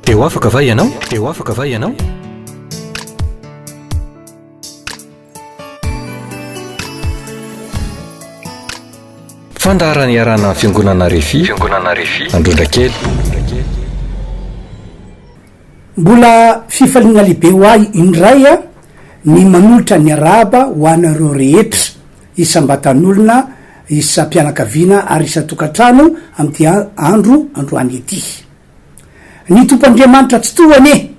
Te ho afaka va ianao? Te ho afaka va ianao? Fandaharana iarahana amin'ny Fiangonana Refi, Fiangonana Refi, Androndrakely. Mbola fifaliana lehibe ho ahy indray ny manolotra ny arahaba ho anareo rehetra isam-batan'olona, isam-pianakaviana ary isan-tokantrano amin'ity andro androany ity. Ny Tompo Andriamanitra Tsitoha anie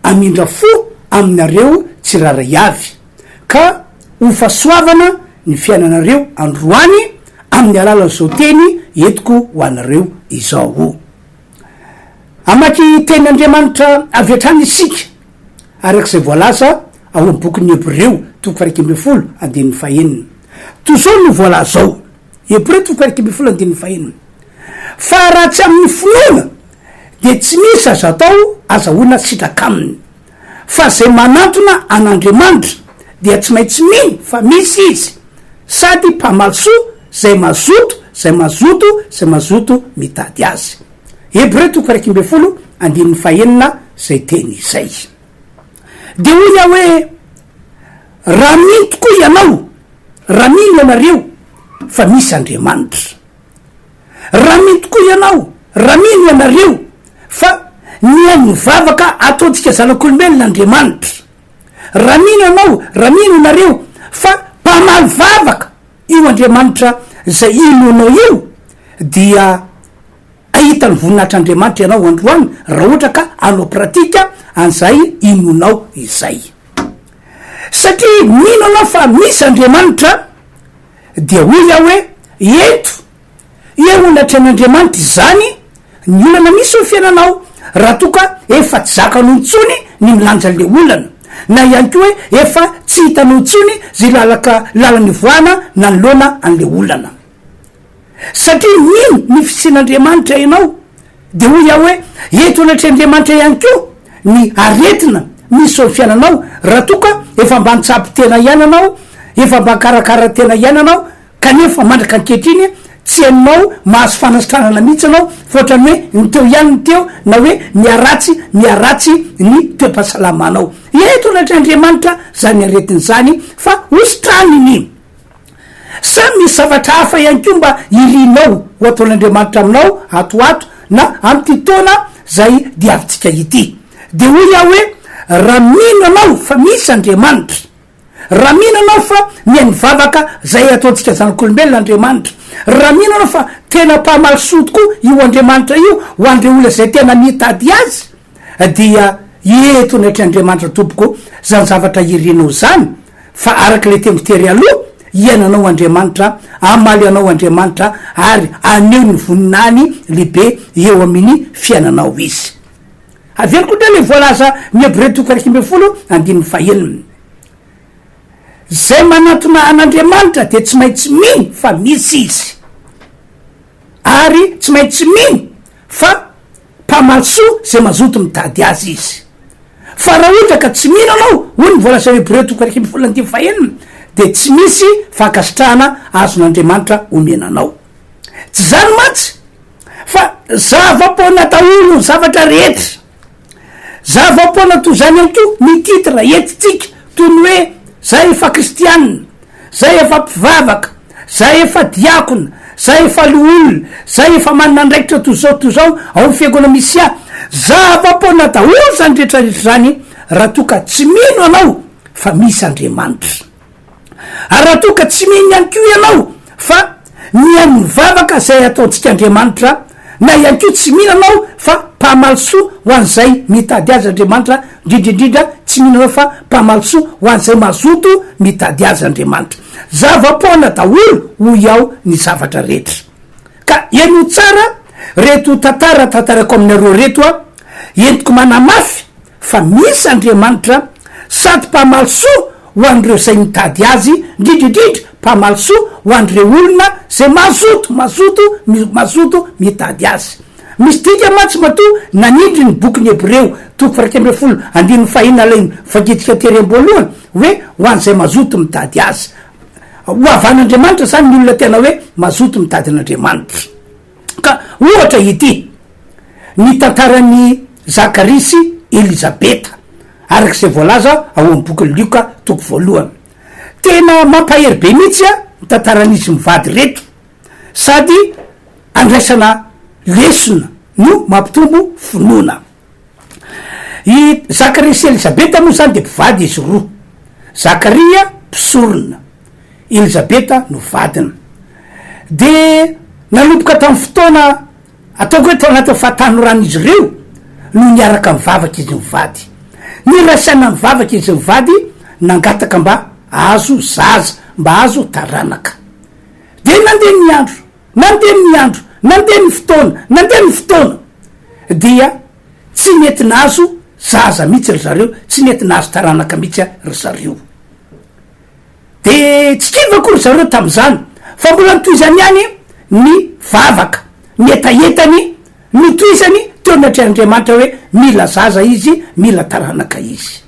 hamindra fo aminareo tsirairay avy, ka ho fahasoavana ny fiainanareo androany amin'ny alalan'izao teny entiko ho anareo izao. Hamaky tenin'Andriamanitra avy hatrany isika, araka izay voalaza ao amin'ny bokin'ny Hebreo toko faha-11 andininy fahenina. Toy izao no voalaza ao, Hebreo toko faha-11 andininy fahenina, Fa raha tsy amin'ny finoana, dia tsy misy azo atao azahoana sitraka aminy. Fa izay manantona an'Andriamanitra dia tsy maintsy mino fa misy Izy, sady mpamaly soa izay mazoto, izay mazoto, izay mazoto mitady Azy. Hebreo toko 11 andininy fahenina izay teny izay. Dia hoy aho hoe, Raha mino tokoa ianao, raha mino ianareo fa misy Andriamanitra. Raha mino tokoa ianao, raha mino ianareo fa mihaino ny vavaka ataontsika zanak'olombelona Andriamanitra. Raha mino ianao, raha mino ianareo fa mpamaly vavaka io Andriamanitra izay inoanao io, dia hahita ny voninahitr'Andriamanitra ianao androany raha ohatra ka hanao pratika an'izay inoanao izay. Satria mino ianao fa misy Andriamanitra, Dia hoy aho hoe, Ento eo anatrehan'Andriamanitra izany ny olana misy eo fiainanao, raha toa ka efa tsy zakanao intsony ny milanja an'ilay olana, na ihany koa hoe efa tsy hitanao intsony izay lalaka lalana ivoahana nanoloana an'ilay olana. Satria mino ny fisian'Andriamanitra ianao, Dia hoy aho hoe, Eto anatrehan'Andriamanitra ihany koa ny aretina misy eo amin'ny fiainanao, raha toa ka efa mba nitsabo tena ihany ianao, efa mba nikarakara tena ihany ianao, kanefa mandraka ankehitriny tsy hainao mahazo fanasitranana mihitsy ianao, fa ohatran'ny hoe ny teo ihany ny teo, na hoe miharatsy miharatsy ny toe-pahasalamanao. Eto anatrehan'Andriamanitra izany aretina izany, fa hositraniny. Sa misy zavatra hafa ihany koa mba irinao ho ataon'Andriamanitra aminao ato ho ato na amin'ity taona izay diavintsika ity? Dia hoy aho hoe, Raha mino ianao fa misy Andriamanitra, raha mino ianao fa mihaino vavaka izay ataontsika zanak'olombelona Andriamanitra, raha mino ianao fa tena mpamaly soa tokoa io Andriamanitra io ho an'ireo olona izay tena mitady Azy, dia eto anatrehan'Andriamanitra tompoko izany zavatra irinao izany, Fa araka ilay teniko tery aloha, hiainanao Andriamanitra, hamaly anao Andriamanitra, ary haneho ny voninahiny lehibe eo amin'ny fiainanao Izy. Averiko indray ilay voalaza ny Hebreo toko 11 andininy fahenina. Izay manantona an'Andriamanitra dia tsy maintsy mino fa misy Izy, ary tsy maintsy mino fa mpamaly soa izay mazoto mitady Azy Izy. Fa raha ohatra ka tsy mino anao, hoy ny voalazan'ny Hebreo toko 11 andininy fahenina, dia tsy misy fankasitrahana azon'Andriamanitra omena anao. Tsy izany mantsy fa zava-poana daholo ny zavatra rehetra. Zava-poana toy izany ihany koa ny titre entintsika toy ny hoe za efa kristianina, za efa mpivavaka, za efa diakona, za efa loholona, za efa manana andraikitra toy izao toy izao ao amin'ny fiangonana misy ahy. Zava-poana daholo izany rehetra rehetra izany raha toa ka tsy mino ianao fa misy Andriamanitra. Ary raha toa ka tsy mino ihany koa ianao fa mihaino ny vavaka izay ataontsika Andriamanitra, na ihany koa tsy mino ianao fa mpamaly soa ho an'izay mitady Azy Andriamanitra, indrindra indrindra tsy mino ianao fa mpamaly soa ho an'izay mazoto mitady Azy Andriamanitra. Zava-poana daholo hoy aho ny zavatra rehetra. Ka henoy tsara reto tantara tantaraiko aminareo reto a, entiko manamafy fa misy Andriamanitra sady mpamaly soa ho an'ireo izay mitady Azy, indrindra indrindra mpamaly soa ho an'ireo olona izay mazoto, mazoto, mazoto mitady Azy. Misy dika mantsy matoa nanindry ny bokin'ny Hebreo toko 11 andininy fahenina ilay novakintsika tery am-boalohany hoe ho an'izay mazoto mitady Azy. Ho havan'Andriamanitra izany ny olona tena hoe mazoto mitady an'Andriamanitra. Ka ohatra ity, ny tantaran'i. Zakaria sy Elizabeta, araka izay voalaza ao amin'ny bokin'i Lioka toko voalohany. Tena mampahery be mihitsy ny tantaran'izy mivady ireto, sady andraisana lesona no mampitombo finoana. I Zakaria sy Elizabeta moa izany dia mpivady izy roa. Zakaria mpisorona, Elizabeta no vadiny. Dia nanomboka tamin'ny fotoana ataoko hoe tao anatin'ny fahatanoran'izy ireo no niaraka nivavaka izy mivady. Niray saina nivavaka izy mivady nangataka mba hahazo zaza, mba hahazo taranaka. Dia nandeha ny andro, nandeha ny andro, nandeha ny fotoana, nandeha ny fotoana, dia tsy nety nahazo zaza mihitsy ry zareo, tsy nety nahazo taranaka mihitsy ry zareo. Dia tsy kivy akory ry zareo tamin'izany, fa mbola notohizany ihany ny vavaka, ny hetahetany notohizany teo anatrehan'Andriamanitra hoe mila zaza izy, mila taranaka izy.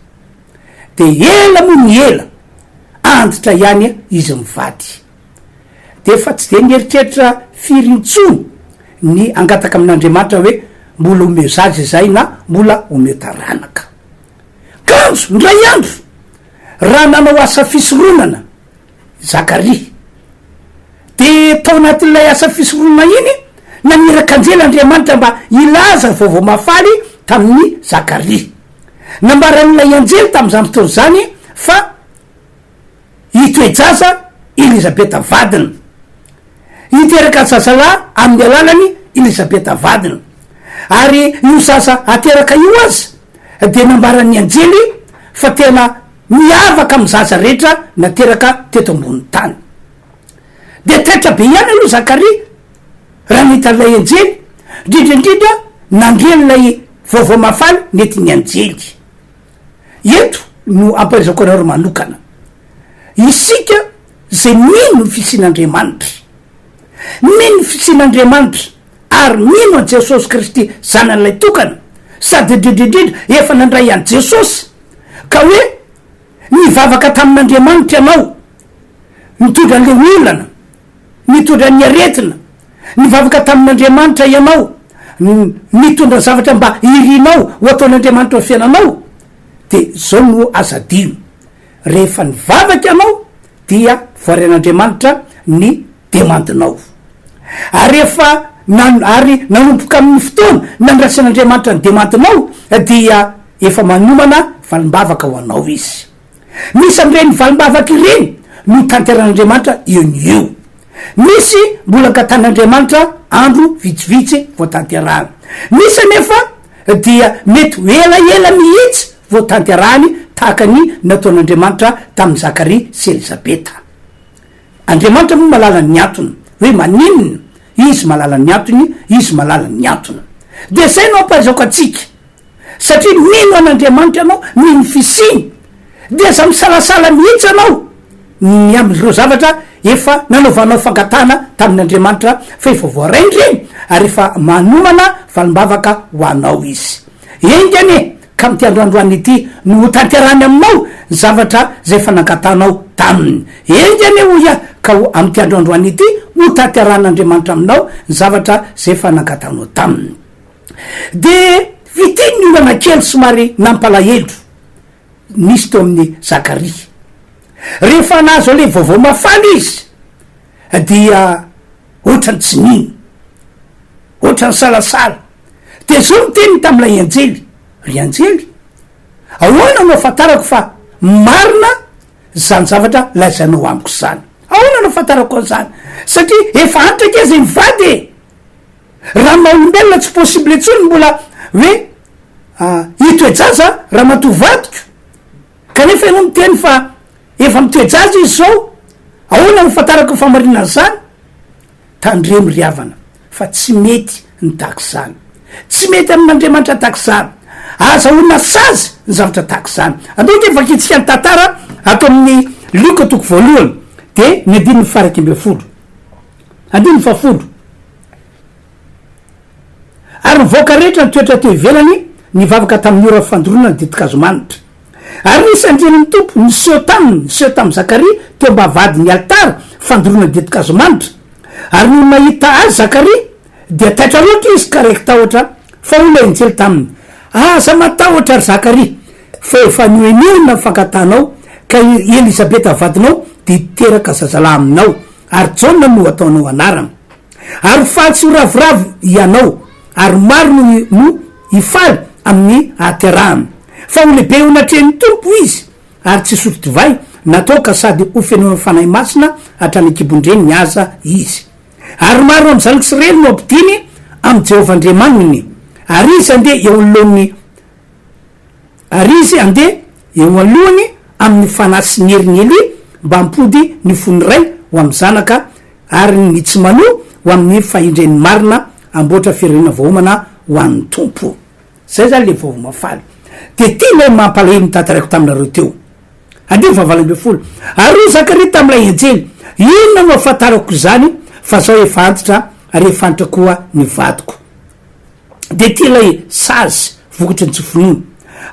Dia ela moa ny ela, antitra ihany izy mivady. Dia efa tsy dia nieritreritra firy intsony ny hangataka amin'Andriamanitra hoe mbola omeo zaza izahay na mbola omeo taranaka. Kanjo, indray andro, raha nanao asa fisoronana Zakaria, dia tao anatin'ilay asa fisoronana iny, naniraka anjely Andriamanitra mba hilaza vaovao mahafaly tamin'i Zakaria. Nambaran'ilay anjely tamin'izany fotoana izany fa hitoe-jaza Elizabeta vadiny. Hiteraka zazalahy amin'ny alalany Elizabeta vadiny. Ary io zaza hateraka io aza dia nambaran'ny anjely fa tena miavaka amin'ny zaza rehetra nateraka teto ambonin'ny tany. Dia taitra be ihany aloha Zakaria raha nahita an'ilay anjely, indrindra indrindra nandre an'ilay vaovao mahafaly nentin'ny anjely. Eto no ampahaizako anareo manokana. Isika izay mino ny fisian'Andriamanitra, mino ny fisian'Andriamanitra ary mino an'i Jesosy Kristy Zanany tokana, sady indrindra indrindra efa nandray an'i Jesosy, ka hoe nivavaka tamin'Andriamanitra ianao, nitondra an'ilay olana, nitondra ny aretina, nivavaka tamin'Andriamanitra ianao, nitondra zavatra mba irinao ho ataon'Andriamanitra ao fiainanao, de zao no aza adino, rehefa nivavaka ianao dia voarain'Andriamanitra ny demandinao. Ary rehefa nan- ary nanomboka amin'ny fotoana nandraisan'Andriamanitra ny demandinao dia efa manomana valim-bavaka ho anao Izy. Misy amin'ireny valim-bavaka ireny no tanteran'Andriamanitra eo no eo. Misy mbola angatan'Andriamanitra andro vitsivitsy vao tanterahana. Misy anefa dia mety ho elaela mihitsy vao tanterahany tahaka ny nataon'Andriamanitra tamin'i Zakaria sy Elizabeta. Andriamanitra moa mahalala ny antony hoe maninona, Izy mahalala ny antony, Izy mahalala ny antony. Dia izay no ampahaizako antsika. Satria mino an'Andriamanitra ianao, mino ny fisiany, dia aza misalasala mihitsy ianao ny amin'ireo zavatra efa nanaovanao fangatahana tamin'Andriamanitra fa efa voarainy ireny ary efa manomana valim-bavaka ho anao Izy. Enga anie ka amin'ity andro androany ity no hotanterahany aminao ny zavatra izay efa nangatahanao taminy. Enga anie hoy aho ka ho amin'ity andro androany ity hotanterahan'Andriamanitra aminao ny zavatra izay efa nangatahanao taminy. Dia ity ny olana kely somary nampalahelo nisy teo amin'i Zakaria. Rehefa nahazo an'ilay vaovao mahafaly izy, dia ohatran'ny tsy nino, ohatran'ny nisalasala. Dia izao no teniny tamin'ilay anjely, Ry anjely, ahoana no ahafantarako fa marina izany zavatra lazainao amiko izany? Ahoana no ahafantarako an'izany? Satria efa antitra ange izay mivady e! Raha maha olombelona tsy possible intsony mbola hoe hitoe-jaza ramatoa vadiko kanefa ianao miteny fa efa mitoe-jaza izy zao, ahoana no ahafantarako ny fahamarinan'izany? Tandremo ry havana fa tsy mety ny tahaka izany. Tsy mety amin'Andriamanitra tahaka izany. Azahoana sazy ny zavatra tahaka izany. Andao ange vakintsika ny tantara ato amin'ny Lioka toko voalohany dia ny andininy faha 11. Andininy fahafolo. Ary ny vahoaka rehetra nitoetra teo ivelany nivavaka tamin'ny ora fandoroana ny ditin-kazo manitra. Ary nisy anjelin'ny Tompo niseho taminy, niseho tamin'i Zakaria teo am-bavahadin'ny alitara fandoroana ny ditin-kazo manitra. Ary nony nahita azy Zakaria, dia taitra loatra izy ka raiki-tahotra, fa hoy ilay anjely taminy, Aza matahotra, ry Zakaria, fa efa nohenoina ny fangatanao, ka i Elizabeta vadinao dia hiteraka zazalahy aminao, ary Jaona no hataonao anarana. Ary ho faly sy ho ravoravo hianao, ary maro no no hifaly amin'ny hahaterahany. Fa ho lehibe eo anatrehan'ny Tompo izy, ary tsy hisotro divay na toaka sady hofenoin'ny Fanahy Masina hatrany an-kibon-dreniny aza izy. Ary maro amin'ny zanak'Israely no hampidiny amin'i Jehovah Andriamaniny, ary izy handeha eo anoloan'ny ary izy handeha eo alohany amin'ny fanahy sy ny herin'i Elia mba hampody ny fon'ny ray ho amin'ny zanaka ary ny tsy manoa ho amin'ny fahendren'ny marina hamboatra firenena voaomana ho an'ny Tompo. Zay zany le vaovao mahafaly. De ty ilay mampalahelo notantaraiko taminareo teo. Andivo faha 18. Ary hoy Zakaria tamin'ilay anjely, Inona no ahafantarako izany fa zaho efa antitra ary efa antitra koa ny vadiko. De ty ilay sazy vokatry ny tsy finoana.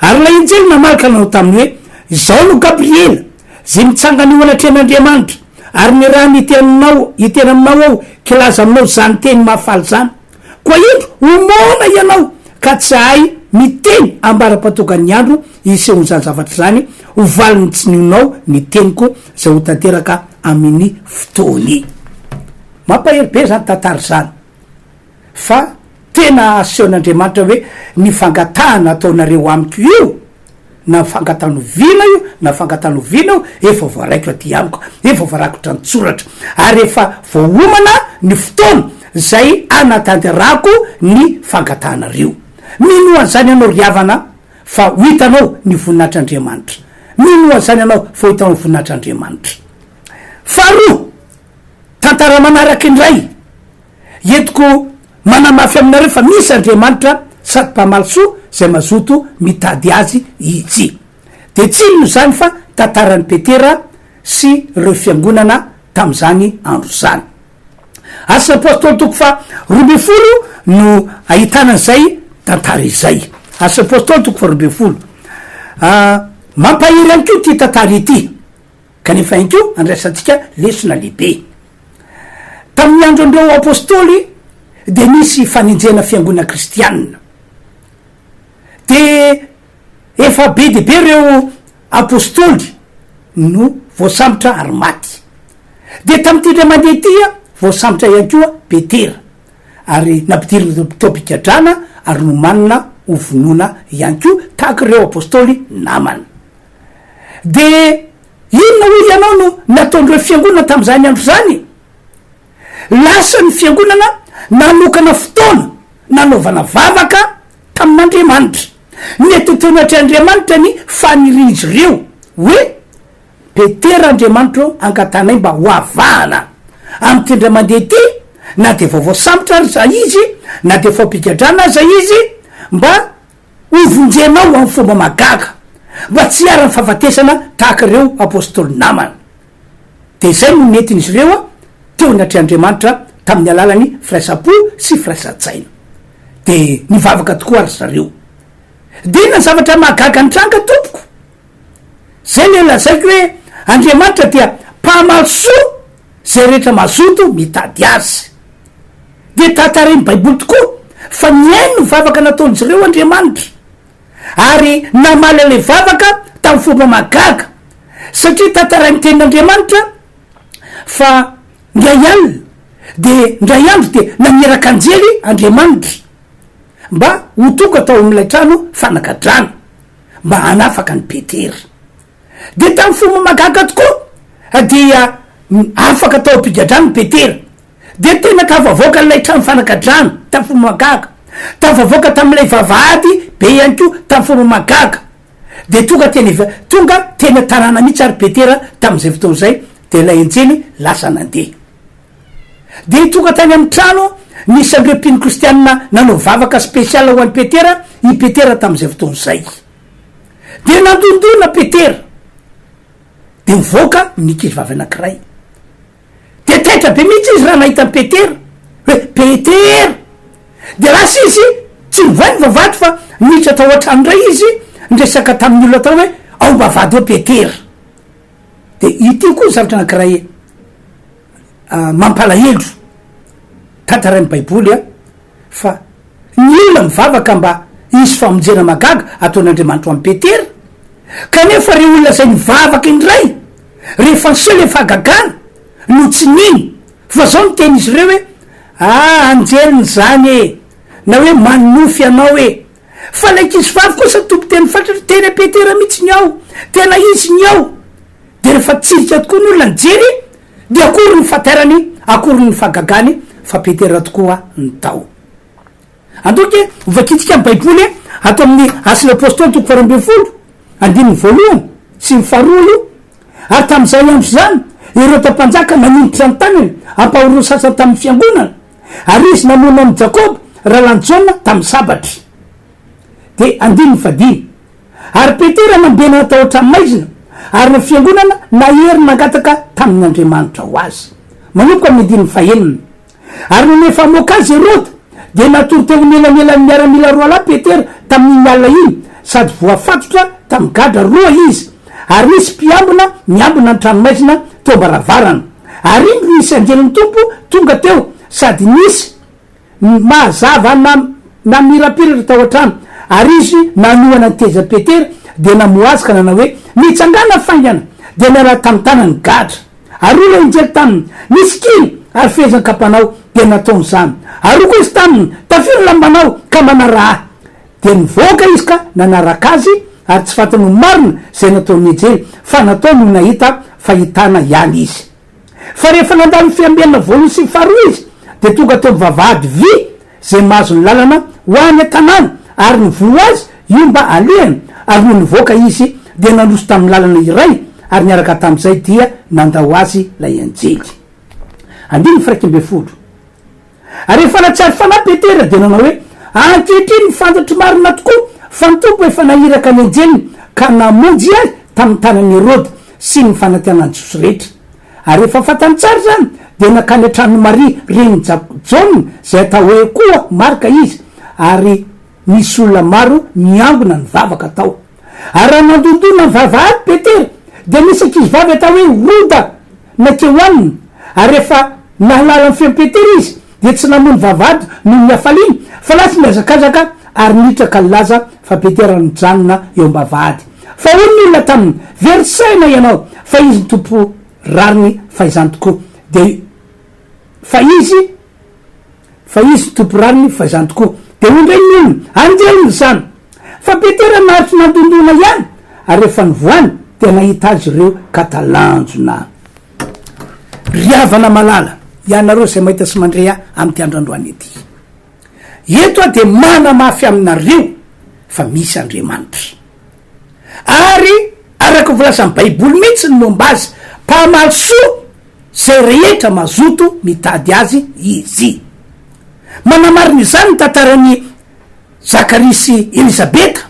Ary ilay anjely namaly ka nanao taminy hoe, Izaho no Gabriela, izay mitsangana eo anatrehan'Andriamanitra, ary nirahiny hiteny hiteny aminao aho kilaza aminao izany teny mahafaly izany. Koa indro, ho moana ianao, ka tsy hahay miteny ambara-patokan'ny andro hisehoan'izany zavatra izany, ho valin'ny tsy nionao ny teniko, izay ho tanteraka amin'ny fotoany. Mampahery be izany tantara izany, fa tena asehon'Andriamanitra hoe ny fangatahana ataonareo amiko io, na fangatanoviana io na fangatanoviana io, efa voaraiko aty amiko, efa voarakotra an-tsoratra, ary efa voaomana ny fotoana izay anatanterahako ny fangatahanareo. Minoa an'izany ianao ry havana fa ho hitanao ny voninahitr'Andriamanitra. Minoa an'izany ianao fa ho hitanao ny voninahitr'Andriamanitra. Faharoa, tantara manaraka indray. Entiko manamafy aminareo fa misy Andriamanitra sady mpamaly soa izay mazoto mitady Azy Izy. Dia tsy inona izany fa tantaran'i Petera sy ireo fiangonana tamin'izany andro izany. Asan'ny Apostoly toko faha 12 no ahitana an'izay tantara izay. Asan'ny Apostoly toko faha 12. Mampahery ihany koa ity tantara ity. Kanefa ihany koa andraisantsika lesona lehibe. Tamin'ny andron'ireo apostoly dia nisy fanenjehana fiangonana kristianina. Dia efa be dia be ireo apostoly no voasambotra ary maty. Dia tamin'ity indray mandeha ity voasambotra ihany koa Petera ary nampidirina tao am-pigadrana ary nomanina ho vonoina ihany koa tahaka ireo apostoly namany. Dia inona hoy ianao no nataon'ireo fiangonana tamin'izany andro izany? Lasa ny fiangonana nanokana fotoana nanaovana vavaka tamin'Andriamanitra. Nety teo anatrehan'Andriamanitra ny fanirian'izy ireo hoe, Petera Andriamanitra ô, angatanay mba ho avahana amin'ity indray mandeha ity, na dia vao voasambotra aza izy, na dia efa ao am-pigadrana aza izy, mba Hovonjenao amin'ny fomba mahagaga mba tsy hiharan'ny fahafatesana tahaka ireo apostoly namany. Dia izay no nentin'izy ireo teo anatrehan'Andriamanitra tamin'ny alalan'ny firaisam-po sy firaisan-tsaina. Dia nivavaka tokoa ary zareo. Dia inona ny zavatra mahagaga nitranga tompoko? Izay ilay lazaiko hoe Andriamanitra dia mpamaly soa izay rehetra mazoto mitady Azy. Dia tantarain'ny Baiboly tokoa fa nihaino ny vavaka nataon'izy ireo Andriamanitra, ary namaly an'ilay vavaka tamin'ny fomba mahagaga, satria tantarain'ny Tenin'Andriamanitra fa indray alina dia indray andro dia naniraka anjely Andriamanitra mba ho tonga tao amin'ilay trano fanagadrana mba hanafaka an'i Petera. Dia tamin'ny fomba mahagaga tokoa dia afaka tao am-pigadrana i Petera. Dia tena tafavoaka an'ilay trano fanagadrana tamin'ny fomba mahagaga. Tafavoaka tamin'ilay vavahady be ihany koa tamin'ny fomba mahagaga. Dia tonga teny ive-, tonga teny an-tanàna mihitsy ary Petera tamin'izay fotoana izay, dia ilay anjely lasa nandeha. Dia tonga tany amin'ny trano nisy an'ireo mpino kristianina nanao vavaka spécial ho an'i Petera i Petera tamin'izay fotoana izay. Dia nandondona Petera, dia nivoaka ny ankizivavy anankiray. Dia taitra be mihitsy izy raha nahita an'i Petera, hoe, Petera! Dia lasa izy, tsy nivoay ny vavahady fa niditra tao an-trano indray izy, niresaka tamin'ny olona tao hoe, ao am-bavahady ao Petera. Dia ity koa ny zavatra anankiray mampalahelo, tantarain'ny Baiboly fa ny olona mivavaka mba. Hisy famonjena mahagaga ataon'Andriamanitra ho an'i Petera. Kanefa ireo olona izay nivavaka indray rehefa niseho ilay fahagagana no tsy nino fa zao no tenin'izy ireo hoe, Ah, anjeliny izany e! Na hoe manonofy ianao e! Fa ilay ankizivavy kosa tompon-teny fatratra, tena Petera mihitsy ny ao, tena izy ny ao. Dia rehefa tsirika tokoa ny olona nijery dia akory ny fatairany, akory ny fahagagany fa Petera tokoa ny tao. Andao ange ho vakintsika ny Baiboly ato amin'ny Asan'ny Apostoly toko faharoa ambinifolo, andininy voalohany sy ny faharoa aloha. Ary tamin'izay andro izany, Heroda mpanjaka naningotra ny tanany hampahoroa sasany tamin'ny fiangonana, ary izy namono an'i Jakoba, rahalahin'i Jaona, tamin'ny sabatra. Dia andininy fahadimy. Ary Petera nambenana tao an-tranomaizina, ary ny fiangonana nahery nangataka tamin' Andriamanitra ho azy. Manomboka amin'ny andininy fahenina. Ary nony efa hamoaka azy Heroda, dia natory teo anelanelan'ny miaramila roalahy Petera tamin'iny alina iny, sady voafatotra tamin'ny gadra roa izy, ary nisy mpiambina niambina ny tranomaizina teo am-baravarana. Ary indro nisy anjelin'ny Tompo tonga teo, sady nisy mazava namirapiratra tao an-trano, ary izy nanohana ny tezan'i Petera, dia namoha azy ka nanao hoe, Mitsangàna faingana! Dia niala tamin'ny tanany ny gadra. Ary hoy ilay anjely taminy, Misikina, ary fehezan kapanao, dia nataony izany. Ary hoy koa izy taminy, Tafio ny lambanao, ka manaraha ahy. Dia nivoaka izy ka nanaraka azy, ary tsy fantany ho marina izay nataon'ny anjely, fa nataony ho nahita fahitana ihany izy. Fa rehefa nandalo ny fiambenana voalohany sy ny faharoa izy, dia tonga teo amin'ny vavahady vy izay mahazo ny lalana ho any an-tanàna, ary nivoha azy io mba halehany, ary nony nivoaka izy, dia nandroso tamin'ny lalana iray, ary niaraka tamin'izay dia nandao azy ilay anjely. Andininy 11. Ary rehefa nahatsiaro fanahy Petera, dia nanao hoe, Ankehitriny fantatro marina tokoa fa ny Tompo efa nahiraka ny anjeliny ka namonjy ahy tamin'ny tanan'i Heroda sy ny fanantenan'ny Jiosy rehetra. Ary rehefa fantany tsara izany, dia nankany an-tranon'i Maria renin'i Jaona, izay atao hoe koa Marka, izy, ary nisy olona maro niangona nivavaka tao. Ary raha nandondona ny vavahady Petera, dia nisy ankizivavy atao hoe Roda nankeo aminy, ary rehefa nahalala ny feon'i Petera izy, dia tsy namoha ny vavahady noho ny hafaliany, fa lasa nihazakazaka ary nitraka nilaza fa Petera nijanona eo am-bavahady. Fa hoy ny olona taminy, Very saina ianao, fa izy no tompo rariny, fa izany tokoa dia fa izy fa izy no tompo rariny, fa izany tokoa. Dia hoy indray ny olona, Anjeliny izany. Fa Petera naharitra nandondona ihany, ary rehefa nivohany, dia nahita azy ireo ka talanjona. Ry havana malala, ianareo izay mahita sy mandre ahy amin'ity andro androany ity. Eto aho dia manamafy aminareo fa misy Andriamanitra. Ary araka ny voalazan'ny Baiboly mihitsy ny momba azy, mpamaly soa izay rehetra mazoto mitady azy izy. Manamarina izany ny tantaran'i Zakaria sy Elizabeta,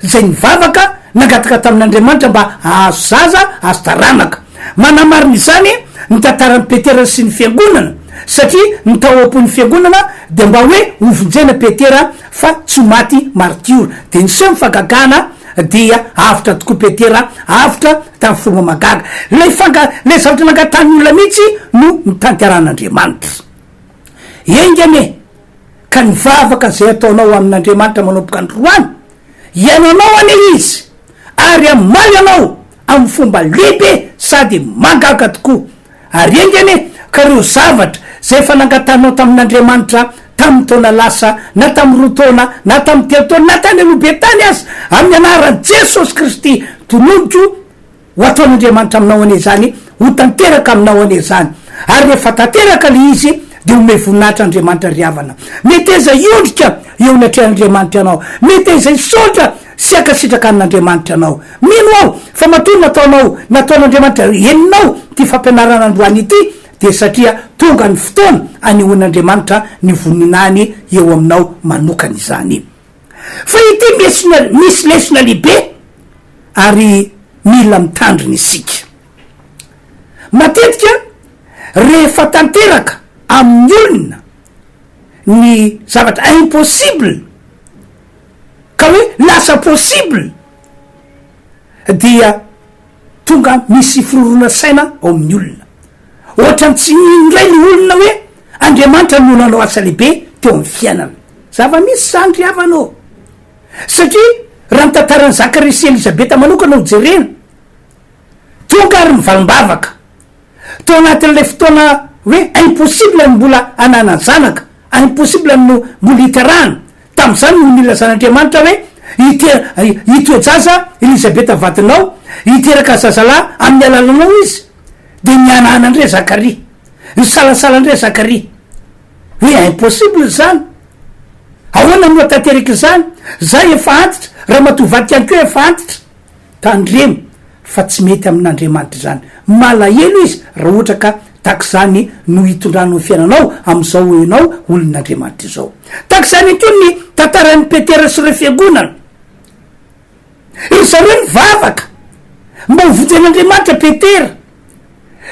izay nivavaka nangataka tamin'Andriamanitra mba hahazo zaza, hahazo taranaka. Manamarina izany ny tantaran'i Petera sy ny fiangonana, satria ny tao am-pon'ny fiangonana dia mba hoe hovonjena Petera fa tsy ho maty martiora. Dia niseho ny fahagagana, dia avotra tokoa Petera, avotra tamin'ny fomba mahagaga. Ilay fanga, ilay zavatra nangatahan'ny olona mihitsy no notanterahan'Andriamanitra. Enga anie ka ny vavaka izay ataonao amin'Andriamanitra manomboka androany, hihaino anao anie Izy, ary hamaly anao amin'ny fomba lehibe sady mahagaga tokoa. Ary enga anie ka ireo zavatra izay efa nangatahanao tamin'Andriamanitra tamin'ny taona lasa, na tamin'ny roa taona, na tamin'ny telo taona, na tany aloha be tany aza, amin'ny anaran'i Jesosy Kristy, tononiko, Ho ataon'Andriamanitra aminao anie izany, ho tanteraka aminao anie izany. Ary rehefa tanteraka ilay izy, dia omey voninahitra Andriamanitra ry havana. Meteza hiondrika eo anatrehan'Andriamanitra ianao. Meteza hisaotra sy hankasitraka an'Andriamanitra ianao. Mino aho fa matoa nataonao, nataon'Andriamanitra henonao ity fampianarana androany ity, dia satria tonga ny fotoana anehoan'Andriamanitra ny voninahiny eo aminao manokana izany. Fa ity misy misy lesona lehibe ary mila mitandrina isika. Matetika rehefa tanteraka amin'ny olona ny zavatra impossible ka hoe lasa possible dia tonga misy firorona saina ao amin'ny olona. Ohatran'ny tsy mino indray ny olona hoe Andriamanitra no nanao asa lehibe teo amin'ny fiainana. Zava-misy izany ry havana ô! Satria raha ny tantaran'i Zakaria sy Elizabeta manokana no jerena, tonga ary ny valim-bavaka. Tao anatin'ilay fotoana hoe impossible ny mbola hananany zanaka, impossible no mbola hiterahana, tamin'izany no nilazan'Andriamanitra hoe hitoe-jaza Elizabeta vadinao, hiteraka zazalahy amin'ny alalanao izy. Dia nihanahana indray Zakaria, nisalasala indray Zakaria, hoe impossible izany, ahoana no hahatanteraka izany, za efa antitra, ramatoa vadiko ihany koa efa antitra. Tandremo fa tsy mety amin'Andriamanitra izany. Malahelo Izy raha ohatra ka tahak'izany no hitondranao ny fiainanao amin'izao enao olon'Andriamanitra izao. Tahak'izany ihany koa ny tantaran'i Petera sy ireo fiangonana. Ry zareo nivavaka mba ho vonjen'Andriamanitra Petera.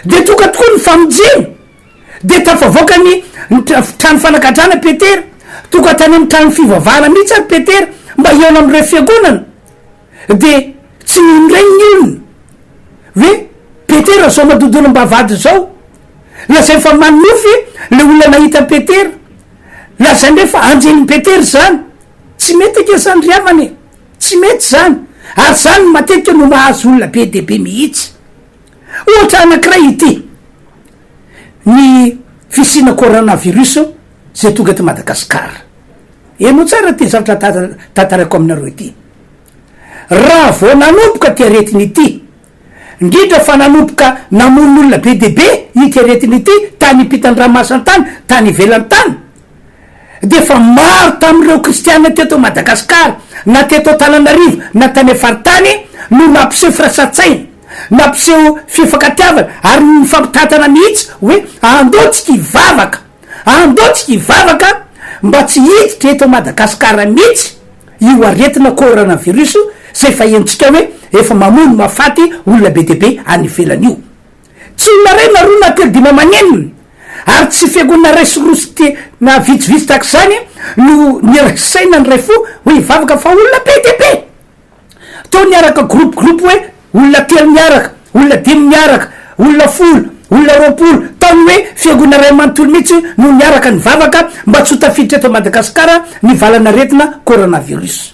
Dia tonga tokoa ny famonjena. Dia tafavoaka ny trano fanagadrana Petera. Tonga tany amin'ny trano fivavahana mihitsy ary Petera mba hihaona amin'ireo fiangonana. Dia tsy nino indray ny olona hoe Petera zao madodona am-bavahady zao. Lazainy fa manonofy le olona nahita an'i Petera. Lazainy indray fa anjelin'i Petera izany. Tsy mety akia izany ry havana e! Tsy mety izany. Ary izany matetika no mahazo olona be dia be mihitsy. Ohatra anankiray ity, ny fisiana coronavirus izay tonga eto Madagasikara. Henoy tsara ity zavatra tantaraiko aminareo ity. Raha vao nanomboka ity aretina ity, indrindra fa nanomboka namono olona be dia be ity aretina ity tany ampitan-dranomasina tany, tany ivelany tany, dia efa maro tamin'ireo kristiana teto Madagasikara, na teto Antananarivo, na tany amin'ny faritany no nampiseho firaisan-tsaina, nampiseho fifankatiavana ary nifampitantana mihitsy hoe andao tsika hivavaka. Andao tsika hivavaka mba tsy hiditra eto Madagascar mihitsy io aretina coronavirus zay efa henontsika hoe efa mamono mahafaty olona be dia be any ivelany io. Tsy olona iray na roa na telo dimy aman'enina ary tsy fiangonana iray sy roa sy te na vitsivitsy tahaka izany no niray saina niray fo hoe hivavaka fa olona be dia be. Teo niaraka groupe groupe hoe olona telo miaraka, olona dimy miaraka, olona folo, olona 20, tao ny hoe fiangonana iray manontolo mihitsy no niaraka nivavaka mba tsy ho tafiditra eto Madagasikara ny valan'aretina coronavirus.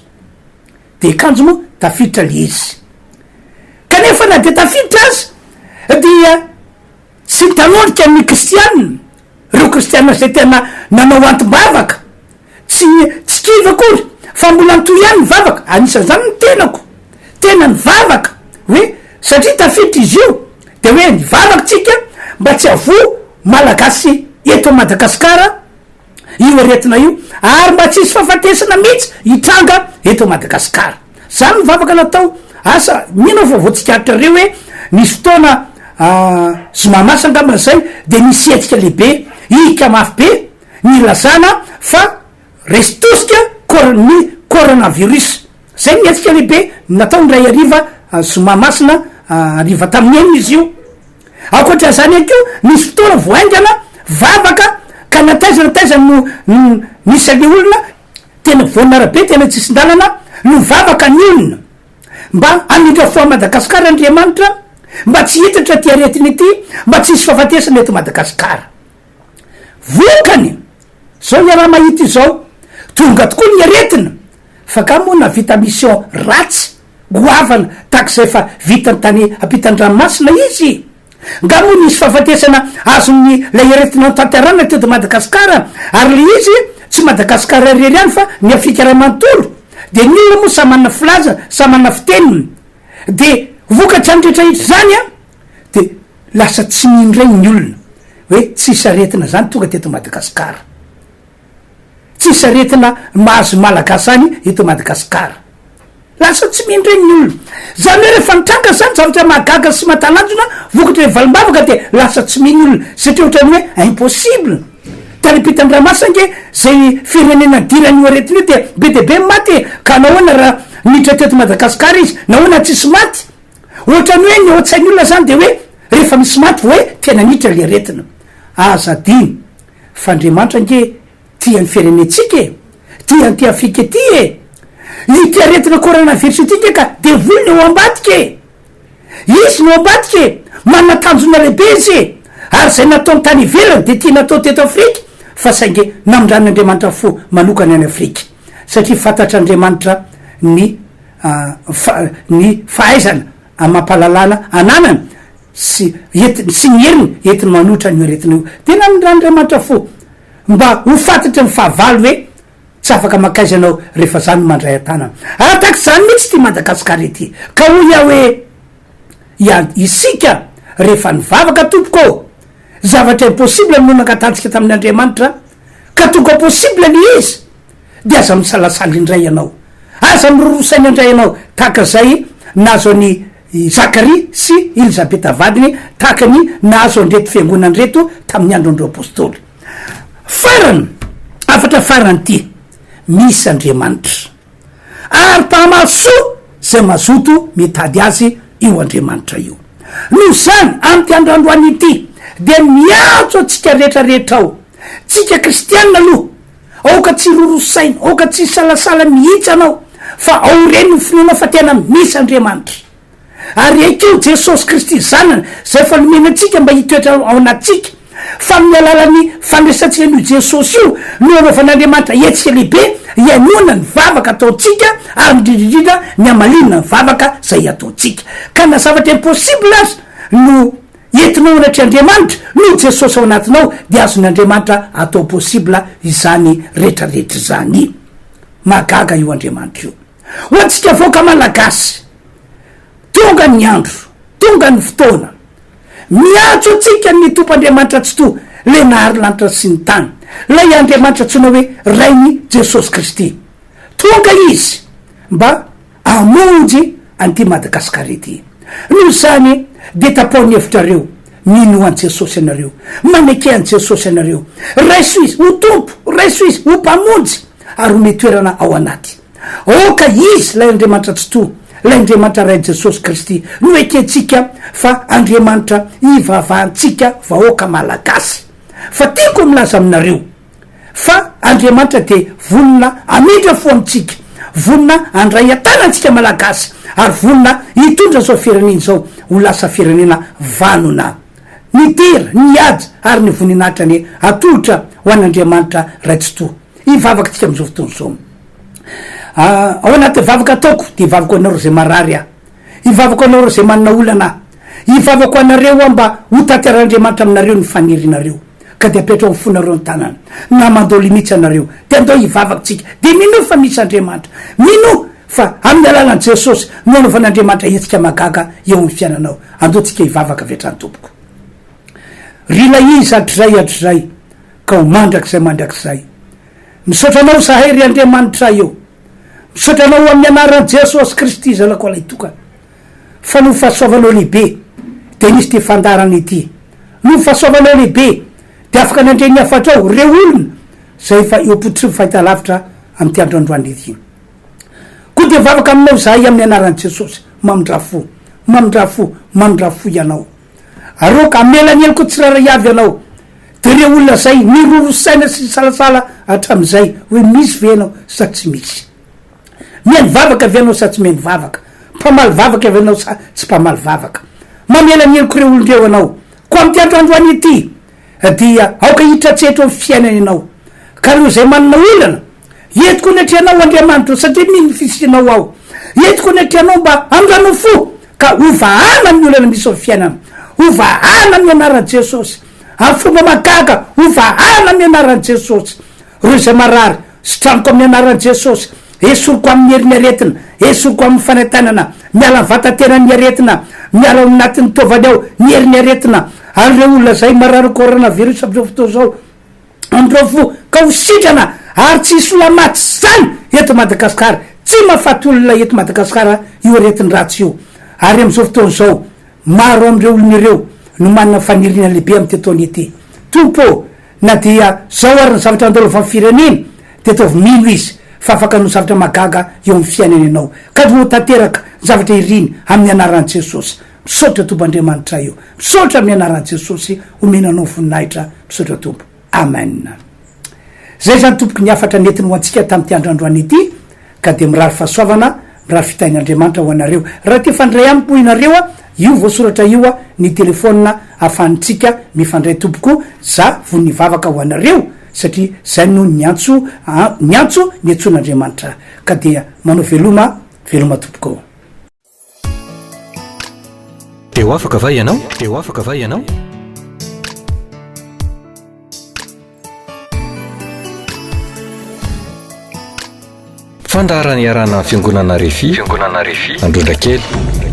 Dia kanjo moa tafiditra le izy. Kanefa na dia tafiditra aza dia tsy nitanondrika ny kristianina, ireo kristianina izay tena nanao antom-bavaka, Tsy tsy kivy akory fa mbola nitohy ihany ny vavaka, anisan'izany ny tenako, tena nivavaka hoe satria tafiditra izy io de hoe nivavaka tsika mba tsy havoa Malagasy eto Madagasikara io aretina io ary mba tsy hisy fahafatesana mihitsy hitranga eto Madagasikara. Zany ny vavaka natao, asa mino aho fa voatsikaritrareo hoe nisy fotoana zoma masina angamba zay de nisy hetsika lehibe, hika mafy be, nilazana fa resy tosika cor ny coronavirus. Zay ny hetsika lehibe natao indray hariva zoma masina hariva tamin'ny enina izy io. Ankoatra izany ihany koa nisy fotoana vao haingana vavaka ka na taiza na taiza no nisy an'le olona teny afovoan'arabe teny an-tsisin-dalana no vavaka ny olona mba hamindra fo an'i Madagasikara Andriamanitra mba tsy hitatra ity aretina ity mba tsy hisy fahafatesana eto Madagasikara. Vokany, zao iaraha-mahita izao, tonga tokoa ny aretina, fa nga moa nahavita mission ratsy goavana tahak'izay efa vitany tany ampitan-dranomasina izy? Nga moa nisy fahafatesana azon'ny ilay aretina notanterahina teto Madagasikara, ary ilay izy tsy Madagasikara irery ihany fa ny Afrika iray manontolo, dia ny olona moa samy manana filazany, samy manana fiteniny, dia vokatr'izany rehetra rehetra izany an, dia lasa tsy mino indray ny olona hoe tsisy aretina zany tonga teto Madagasikara, tsisy aretina mahazo Malagasy zany eto Madagasikara, lasa tsy mino indray ny olona, zany hoe rehefa mitranga zany zavatra mahagaga sy mahatalanjona vokatry ny valim-bavaka dia lasa tsy mino olona satria ohatran'ny hoe impossible, tany ampitan-dranomasina ange zay firenena nidiran'io aretina io dia be dia be ny maty e, ka nahoana raha niditra teto Madagasikara izy, nahoana tsisy maty? Ohatran'ny hoe ny ao an-tsain'ny olona zany dia hoe rehefa misy maty vao hoe tena niditra le aretina. Aza adino fa Andriamanitra ange tia ny firenentsika e! Tia an'ity Afrika ity e! Ity aretina coronavirus ity ange ka devoly no ao ambadika e! Izy no ao ambadika e! Manana tanjona lehibe izy e! Ary izay nataony tany ivelany dia tiany hatao teto Afrika fa saingy namindran'Andriamanitra fo manokana any Afrika satria fantatr'Andriamanitra. ny ny fahaizana amam-pahalalana ananany sy entiny sy ny heriny entiny manohitra an'io aretina io. Dia namindran'Andriamanitra fo mba ho fantatry ny fahavalo hoe tsy afaka mankaiza ianao rehefa za no mandray an-tanana. Ary tahaka izany mihitsy ity Madagasikara ity. Ka hoy aho hoe ia isika rehefa nivavaka tompoko ô, zavatra impossible no nangatahantsika tamin' Andriamanitra ka tonga possible le izy dia aza misalasala indray ianao, aza miroroa saina indray ianao tahaka izay nahazo an'i Zakaria sy Elizabeta vadiny, tahaka ny nahazo an'ireto fiangonana ireto tamin'ny andron'ireo apostoly. Farany, hafatra farany ity, misy Andriamanitra. Ary mpamaly soa izay mazoto mitady Azy io Andriamanitra io. Noho izany, amin'ity andro androany ity, dia miantso antsika rehetra rehetra ao, tsika kristiana aloha, aoka tsy hiroro saina, aoka tsy hisalasala mihitsy ianao, fa aoreno ny finoanao fa tena misy Andriamanitra. Ary ekeo Jesosy Kristy Zanany izay efa nomeny antsika mba hitoetra ao anatintsika, fa amin'ny alalan'ny fandraisantsika an'io Jesosy io no anaovan'Andriamanitra hetsika lehibe hihainoana ny vavaka ataontsika ary indrindra indrindra ny hamaliana ny vavaka izay ataontsika. Ka na zavatra impossible aza no entinao anatrehan'Andriamanitra, noho Jesosy ao anatinao dia azon'Andriamanitra atao possible izany rehetrarehetra izany. Mahagaga io Andriamanitra io. Ho antsika vahoaka Malagasy, tonga ny andro, tonga ny fotoana, miantso antsika ny Tompo Andriamanitra Tsitoha, Ilay nahary lanitra sy ny tany, Ilay Andriamanitra antsoina hoe Rain'i Jesosy Kristy. Tonga Izy mba hamonjy an'ity Madagasikara ity. Noho izany dia tapaho ny hevitrareo, minoa an'i Jesosy ianareo, maneke an'i Jesosy ianareo, raiso Izy ho Tompo, raiso Izy ho Mpamonjy, ary omeo toerana ao anaty. Aoka Izy, ilay Andriamanitra Tsitoha, ilay Andriamanitra Rain'i Jesosy Kristy, no ekentsika fa Andriamanitra ivavahantsika vahoaka Malagasy. Fa tiako ny milaza aminareo fa Andriamanitra dia vonona hamindra fo amintsika, vonona handray an-tanana antsika Malagasy, ary vonona hitondra izao firenena izao ho lasa firenena vanona. Ny dera, ny haja ary ny voninahitra anie atolotra ho an'Andriamanitra Ray Tsitoha. Hivavaka tsika amin'izao fotoana izao. Ao anatin'ny vavaka ataoko dia hivavaka ho anareo izay marary aho. Hivavaka ho anareo izay manana olana aho. Hivavaka ho anareo aho mba ho tanterahin'Andriamanitra aminareo ny fanirianareo. Ka dia apetraho amin'ny fonareo ny tanana. Na mandao limits ianareo, dia andao hivavaka tsika. Dia minoa fa misy Andriamanitra. Minoa fa amin'ny alalan'i Jesosy no anaovan'Andriamanitra hetsika mahagaga eo amin'ny fiainanao. Andao tsika hivavaka avy hatrany tompoko. Ry ilay Izy hatrizay hatrizay ka ho mandrakizay mandrakizay. Misaotra Anao izahay ry Andriamanitray ô. Misaotra Anao amin'ny anaran'i Jesosy Kristy Zanakao Lahitokana fa noho fahasoavanao lehibe dia nisy ity fandaharana ity. Noho fahasoavanao lehibe dia afaka nandre ny hafatrao ireo olona izay efa eo am-pototry ny fahitalavitra amin'ity andro androany ity. Koa dia mivavaka aminao izahay amin'ny anaran'i Jesosy, mamindrà fo, mamindrà fo, mamindrà fo Ianao. Ary aoka hamela ny heloko tsirairay avy Ianao. Dia ireo olona izay niroro saina sy nisalasala hatramin'izay hoe misy ve Ianao sa tsy misy. Mihaino vavaka ve Ianao sa tsy mihaino vavaka? Mpamaly vavaka ve Ianao sa tsy mpamaly vavaka? Mamela ny heloko ireo olona ireo Ianao. Koa amin'ity andro androany ity, dia aoka hiditra an-tsehatra eo amin'ny fiainana Ianao. Ka ireo izay manana olana, entiko ny atrehanao Andriamanitra o, satria mino ny fisianao aho. Entiko ny atrehanao mba hamindrano fo, ka hovahana ny olana misy eo amin'ny fiainana. Hovahana amin'ny anaran'i Jesosy. Amin'ny fomba mahagaga, hovahana amin'ny anaran'i Jesosy. Ireo izay marary, sitraniko amin'ny anaran'i Jesosy. Esoriko amin'ny herin'ny aretina, esoriko amin'ny fanaintainana, miala amin'ny vatan-tenan'ny aretina, miala ao anatin'ny taovany ao ny herin'ny aretina. Ary ireo olona izay marary coronavirus amin'izao fotoana izao, amin'ireo fo ka ho sitrana ary tsy hisy olona maty izany eto Madagasikara. Tsy mahafaty olona eto Madagasikara io aretin-dratsy io. Ary amin'izao fotoana izao, maro amin'ireo olona ireo no manana faniriana lehibe amin'ity taona ity. Tompo ô, Na dia zao ary ny zavatra andalovan'ny firenena dia ataovy mino izy fa afaka hanao zavatra mahagaga eo amin'ny fiainany ianao ka ho tanteraka ny zavatra iriny amin'ny anaran'i Jesosy. Misaotra Tompo Andriamanitray o. Misaotra amin'ny anaran'i Jesosy omena anao voninahitra. Misaotra Tompo. Amen. Zay zany tompoko ny hafatra nentiny ho antsika tamin'ity andro androany ity ka dia mirary fahasoavana, mirary fitahian'Andriamanitra ho anareo. Raha te hifandray amiko moa ianareo a, io voasoratra io a ny telephone ahafahantsika mifandray tompoko, za vonona hivavaka ho anareo. satria zay no niantso niantso niantsoan'Andriamanitra ka dia manao veloma veloma tompoko ô. Dia ho afaka va ianao? Dia ho afaka va ianao? Fandaharana iarahana amin'ny Fiangonana Refi, Fiangonana Refi, Androndrakely.